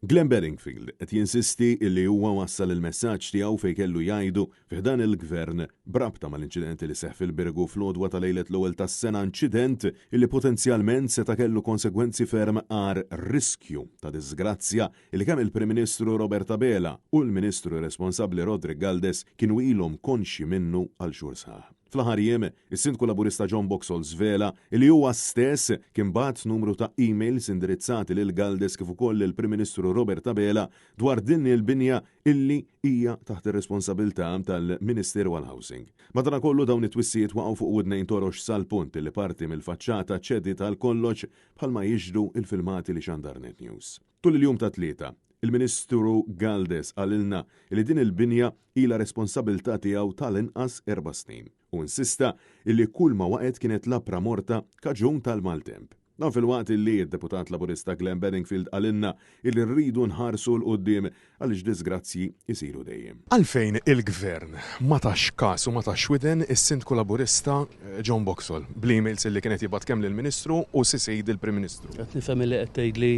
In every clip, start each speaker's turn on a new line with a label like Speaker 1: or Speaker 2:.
Speaker 1: Glenn Bedingfield qed jinsisti illi huwa wassal il-messaġġ tiegħu fejn kellu jgħidu fi ħdan il-Gvern b'rabta mal-inċident li seħħ fil-Birgu fl-għodwa ta' lejlet l-ewwel tas-sena inċident illi potenzjalment seta' kellu konsegwenzi ferm agħar riskju ta' diżgrazzja illi kemm il-Prim Ministru Robert Abela u l-Ministru responsabbli Roderick Galdes kienu ilhom konxji minnu għal xhur sħaħ. Fl-aħħar jiem, is-Sindku Laburista John Boxall żvela li huwa stess kien bagħat numru ta' emails indirizzati lil Galdes kif ukoll lill-Prim Ministru Robert Abela dwar din il-binja illi hija taħt ir-responsabilità tal-Ministeru għall-Housing. Madanakollu dawn it-twissijiet waqgħu fuq widnejn torox sal-punt illi parti mill-faċċata ċediet għal kollox bħalma jixhdu l-filmati li xandar Net News. Tul il-jum tat-Tlieta, il-Ministru Galdes qalilna li din il-binja ilha responsabilità tiegħu tal-inqas erba' snin u insista illi kull ma waqgħet kienet labra morta kaġun tal-maltemp. Dan filwaqt illi d-Deputat Laburista Glenn Bedingfield qalilna illi rridu nħarsu 'l quddiem għaliex diżgrazzji jsiru dejjem.
Speaker 2: Għalfejn il-Gvern ma tax kas u ma tax widen is-Sindku Laburista John Boxall bl-emails illi kien qed jibgħat kemm lill-Ministru u cc'd il-Prim Ministru?
Speaker 3: Qed nifhem illi qed tgħidli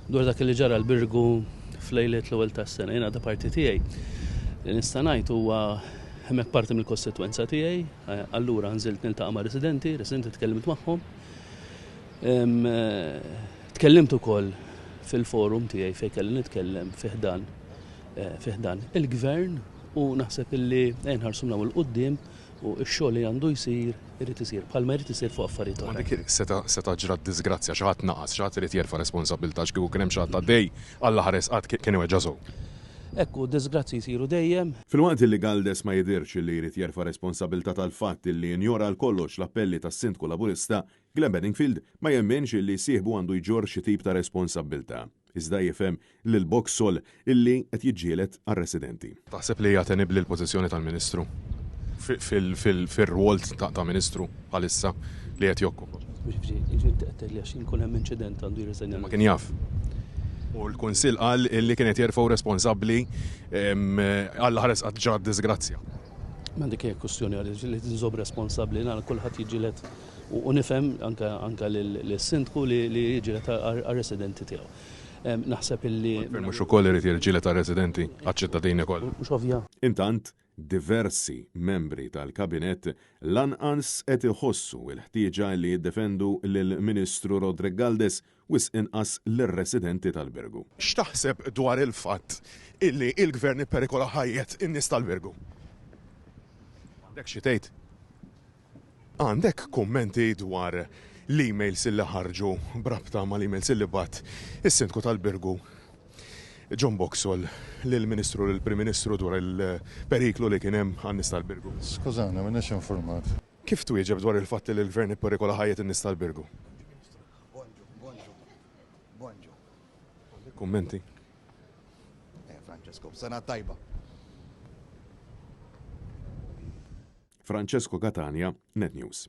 Speaker 3: dwar dak li ġara l-Birgu f'lejliet l-ewwel tas-sena. Jiena da parti tiegħi li nista' ngħid huwa hemmhekk parti mill-kostitwenza tiegħi, allura nżilt niltaqa' ma' residenti, residenti tkellimt magħhom. Tkellimt ukoll fil-forum tiegħi fejn kelli nitkellem fi ħdan fi ħdan il-gvern u naħseb illi nħarsu minn hawn 'il quddiem u x-xogħol li għandu jsir irid isir bħalma jrid isir fuq affarijiet
Speaker 2: oħra.
Speaker 3: Ma
Speaker 2: dik seta' seta' ġrat diżgrazzja, xi ħadd naqas, xi ħadd irid jerfa' responsabbiltà għax kieku kien hemm xi ħadd għaddej, Alla ħares qatt kien iweġġa' sew.
Speaker 3: Hekk hu, diżgrazzji jsiru dejjem.
Speaker 1: Filwaqt li Galdes ma jidhirx li jrid jerfa' responsabbiltà tal-fatt li injora għal kollox l-appelli tas-Sindku Laburista, Glenn Bedingfield ma jemminx li sieħbu għandu jġorr xi tip ta' responsabbiltà, iżda jifhem lil Boxall illi qed jiġġieled għar-residenti.
Speaker 2: Taħseb li hija tenibbli l-pożizzjoni tal-Ministru fir-rwol ta' Ministru bħalissa li qed jokkupa?
Speaker 3: Jiġifieri inti qed tgħidli għax inkun hemm inċident għandu jirriżenja
Speaker 2: Ma kien jaf. U l-Kunsill qal illi kien qed jerfgħu responsabbli Alla ħares qatt ġrat diżgrazzja.
Speaker 3: Ma dik hija kwistjoni għaliex li tinżomm responsabbli nara kulħadd jiġġieled u nifhem anke anke lis-Sindku li jiġġieled għar-residenti tiegħu. Naħseb illi.
Speaker 2: Il-Gvern mhux ukoll irid jirġieled għar-residenti, għaċ-ċittadini kollha?
Speaker 3: Mhux ovvja?
Speaker 1: Intant, diversi membri tal-Kabinett lanqas qed iħossu l-ħtieġa li jiddefendu lill-Ministru Roderick Galdes, wisq inqas lir-residenti tal-Birgu.
Speaker 2: X'taħseb dwar il-fatt illi l-Gvern ipperikola ħajjet in-nies tal-Birgu? Għandek xi tgħid? Għandek kummenti dwar l-emails illi ħarġu b'rabta mal-emails illi bagħat is-Sindku tal-Birgu John Boxall lill-Ministru u lill-Prim Ministru dwar il-periklu li kien hemm għan-nies tal-Birgu?
Speaker 4: Skużani, m'iniex infurmat.
Speaker 2: Kif twieġeb dwar il-fatt li l-Gvern ipperikola ħajjet in-nies tal-Birgu?
Speaker 5: Bonġu, bonġu, bonġu.
Speaker 2: Għandek kummenti?
Speaker 5: Eh, Francesco, sena tajba.
Speaker 1: Francesco Catania, Net News.